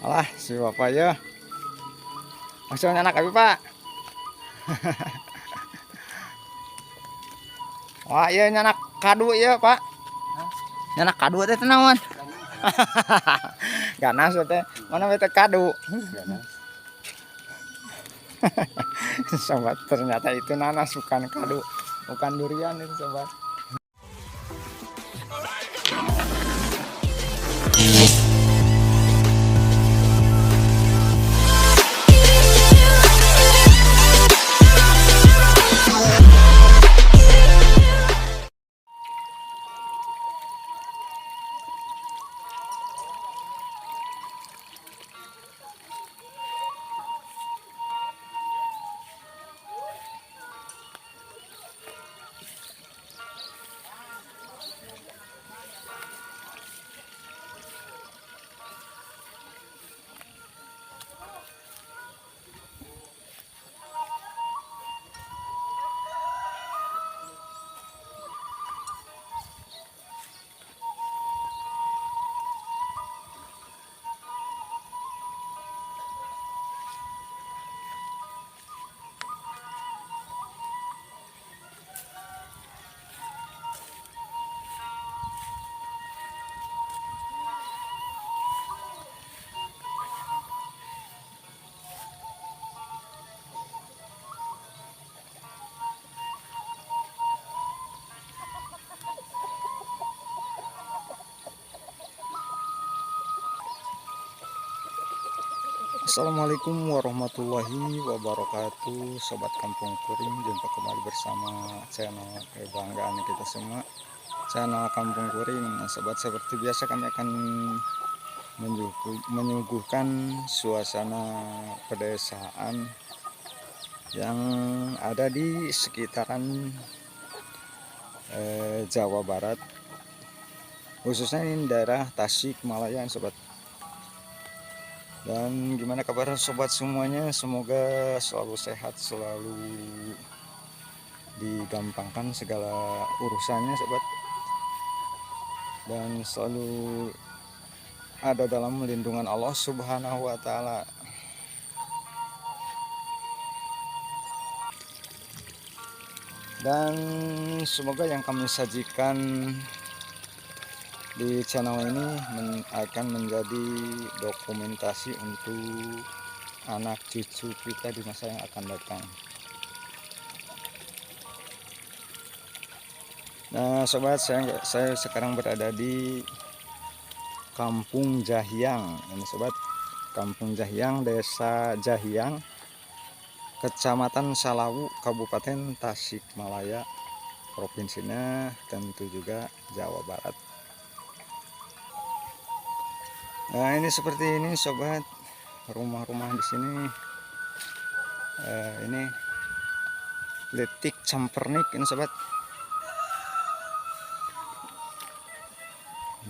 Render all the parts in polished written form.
Alah, si bapak ya. Langsung anak abi, Pak. Wah, iya nyanak kadu ya, Pak. Nyanak kadu teh naon? Ganas teh. Mana teh kadu? Ganas. Sobat, ternyata itu nanas bukan kadu, bukan durian itu, sobat. Assalamualaikum warahmatullahi wabarakatuh, Sobat Kampung Kuring. Jumpa kembali bersama channel kebanggaan kita semua, channel Kampung Kuring. Nah, sobat, seperti biasa kami akan menyuguhkan suasana pedesaan yang ada di sekitaran Jawa Barat, khususnya ini daerah Tasikmalaya, sobat. Dan gimana kabar sobat semuanya? Semoga selalu sehat, selalu digampangkan segala urusannya, sobat. Dan selalu ada dalam lindungan Allah Subhanahu wa taala. Dan semoga yang kami sajikan di channel ini akan menjadi dokumentasi untuk anak cucu kita di masa yang akan datang. Nah, sobat, saya sekarang berada di Kampung Jahiang. Ini sobat, Kampung Jahiang, Desa Jahiang, Kecamatan Salawu, Kabupaten Tasikmalaya, provinsinya tentu juga Jawa Barat. Nah, ini seperti ini sobat, rumah-rumah di sini. Ini letik campernik ini sobat.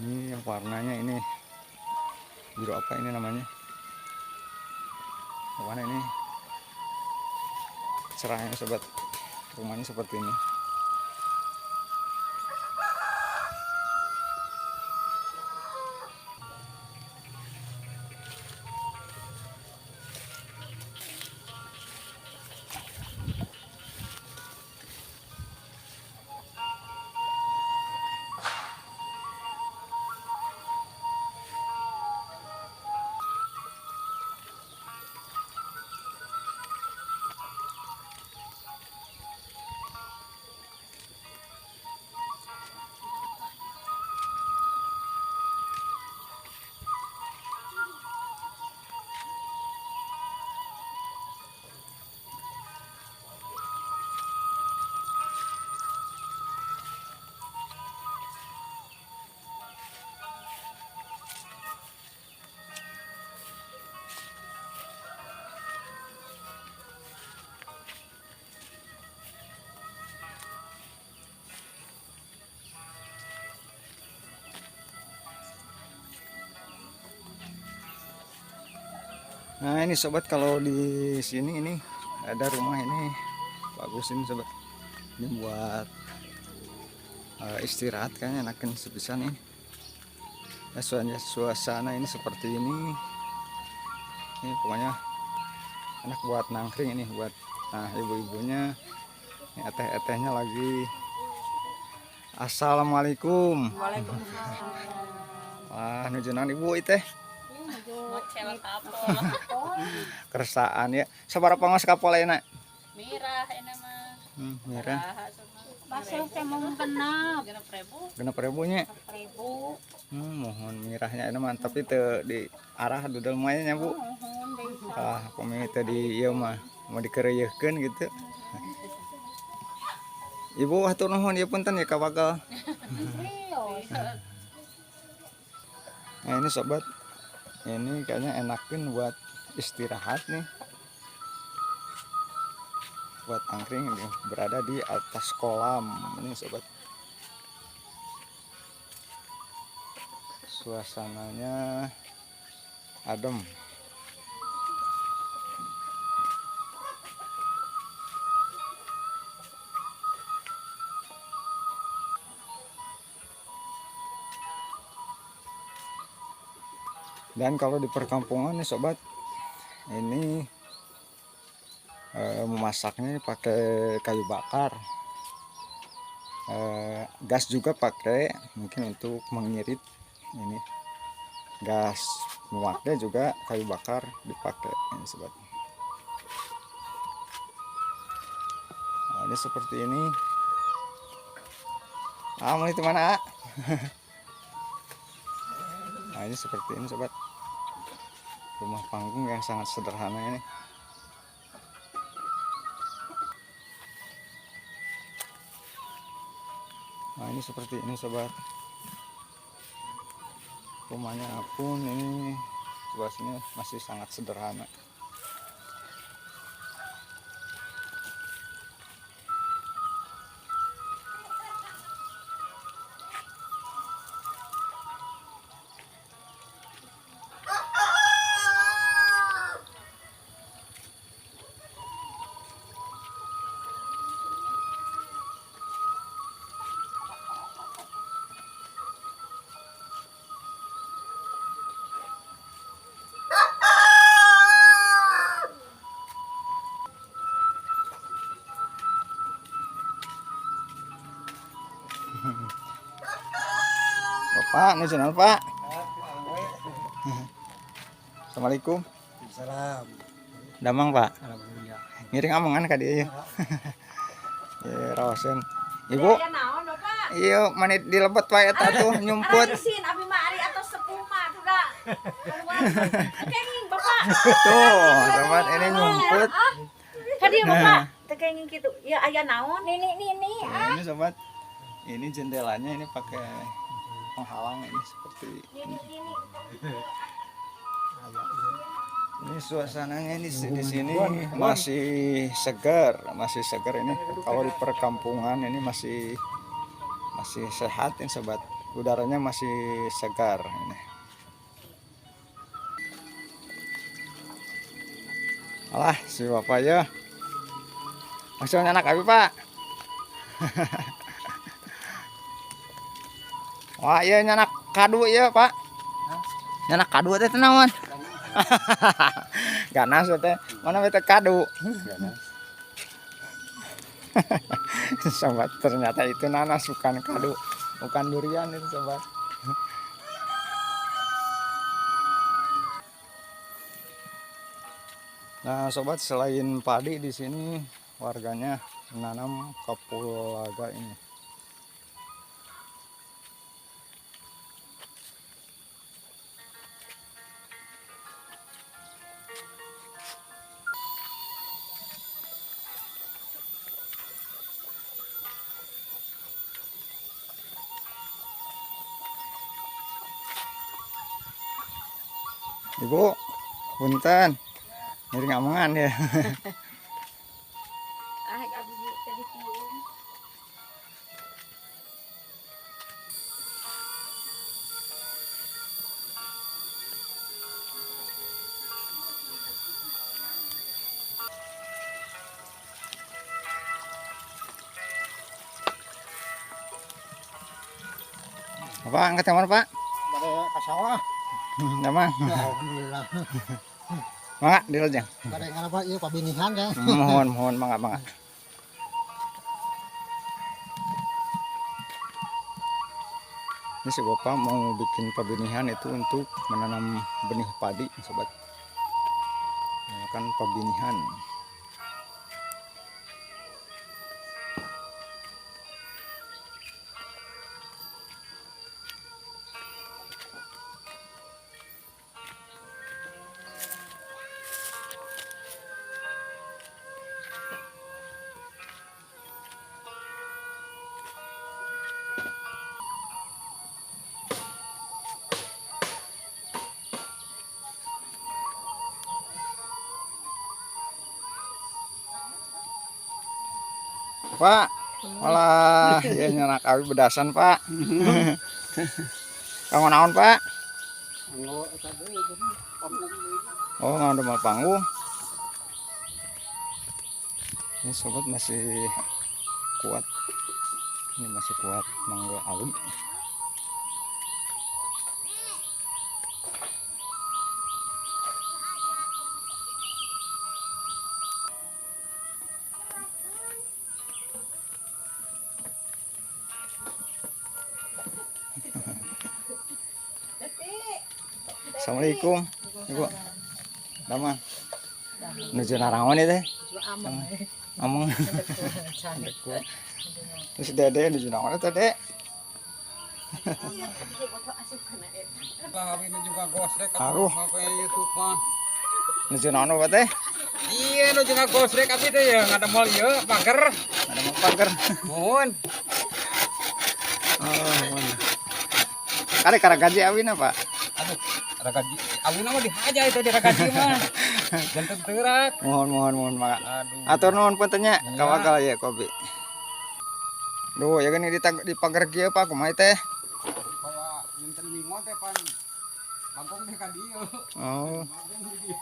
Ini warnanya ini biru apa ini namanya? Warna ini cerahnya sobat. Rumahnya seperti ini. Nah, ini sobat, kalau di sini ini ada rumah ini bagus ini sobat. Ini buat istirahat kayaknya enakin sebisa nih. Nah, suasana ini seperti ini. Ini pokoknya enak buat nangkring ini, buat nah ibu-ibunya. Ini eteh-etehnya lagi. Assalamualaikum. Waalaikumsalam. Wah, nuju naon ibu teh? Ngecel kapol. Kersaan ya. Sabaraha pangos kapol ayeuna? Mirah ini mah. Mirah. Pasal teh mau genap. 6.000. 6.000 nya. 6.000. Mohon mirahnya ini mah, tapi teu di arah dudel mah nya Bu. Mohon deui. Ah, pami teu di ieu mah mau dikereuyeurkeun gitu. Ibu hatur nuhun ieu punten ya kawagal. Iya. Nah ini sobat, ini kayaknya enakin buat istirahat nih, buat angkring ini berada di atas kolam ini sobat. Suasananya adem. Dan kalau di perkampungan nih sobat, ini memasaknya pakai kayu bakar, gas juga pakai mungkin untuk mengirit ini. Gas memakai juga kayu bakar dipakai ini sobat. Nah, ini seperti ini. Ah, mau itu mana? Nah, ini seperti ini sobat, rumah panggung yang sangat sederhana ini. Nah ini seperti ini sobat, rumahnya pun ini situasinya masih sangat sederhana. Bapak, ini channel Pak. Assalamualaikum. Salam. Damang Pak. Alhamdulillah. Ngiring amongan ka dieu. Ya, rawaseun. Ibu. Ya naon Bapak? Iya, manit dilebet wae eta tuh nyumput. Isin abi mah ari atau sepuh mah tuh da. Kenging Bapak. Tuh, sobat ini nyumput. Ka dieu Bapak. Teu kenging kitu. Ya aya naon? Nini nini. Nah, ini sobat. Ini jendelanya ini pakai penghalang ini seperti ini. Ini suasananya ini di sini masih segar ini. Kalau di perkampungan ini masih sehat ini sobat. Udaranya masih segar ini. Alah, si bapak ya. Maksudnya anak abi Pak. Wah, iya nyanak kadu ya Pak. Nyanak kadu teh naon? Ganas teh. Mana teh kadu? Ganas. Sobat, ternyata itu nanas bukan kadu, bukan durian itu sobat. Nah sobat, selain padi di sini warganya menanam kapulaga ini. Ibu, punten. Ngiring amongan ya. Ah, abi tadi tiung. Bapak, angkat yang mana Pak? Pada ka sawah. Damang. Alhamdulillah. Mangga dilajeng. Bade ngarapa ieu pabinihan kan. Mohon mohon mangga mangga. Ini si bapak mau bikin pabinihan itu untuk menanam benih padi, sobat. Ini kan pabinihan. Pak, malah ya nyenak awi bedasan Pak. Kanggo naon Pak? Oh, nganggo mah panggung. Ini sobat masih kuat. Ini masih kuat mangga awi. Assalamualaikum. Ibu. Dama. Nuju naraon ieu teh? Ameng. Terus dede nuju naon teh, Dek? Aruh. Nuju naon apa teh? Iya, nuju ngagosrek abi teh ya ngadamel ieu pager. Ngadamel pager. Mohon. Oh, mohon. Kare kara gaji awina, Pak. Aduh, ragaji. Awina mah dihaja itu di ragaji mah. Janten teurak. Mohon mohon mohon Pak. Aduh. Atur nuhun punten nya Iya. kawagal ya kopi. Duh, ya gini di pagar kieu Pak kumaha teh? Supaya nyenten wingo teh pan. Bangkong teh ka dieu. Oh. Bangkong di dieu.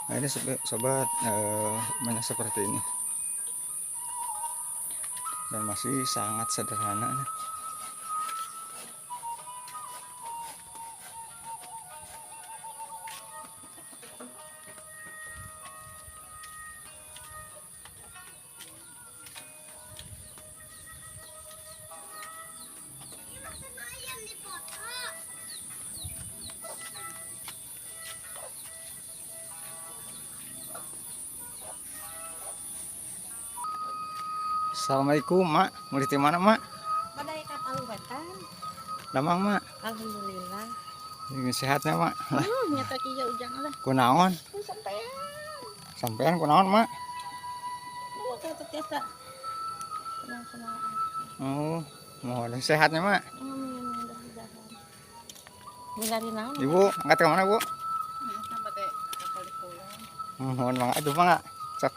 Nah ini sobat, banyak seperti ini dan masih sangat sederhana nih. Assalamualaikum Mak, mau di mana Mak? Badai kapal wetan. Damang Mak. Alhamdulillah. Ini sehatnya Mak. Nyata kieu ujang lah. Kunaon? Sampean. Sampean kunaon Mak? Lu ka teu tiasa. Oh, mohon sehatnya Mak. Milari naon? Ibu, angkat ke mana Bu? Badai kapal pulang. Mohon Mak, aduh Mak. Cek.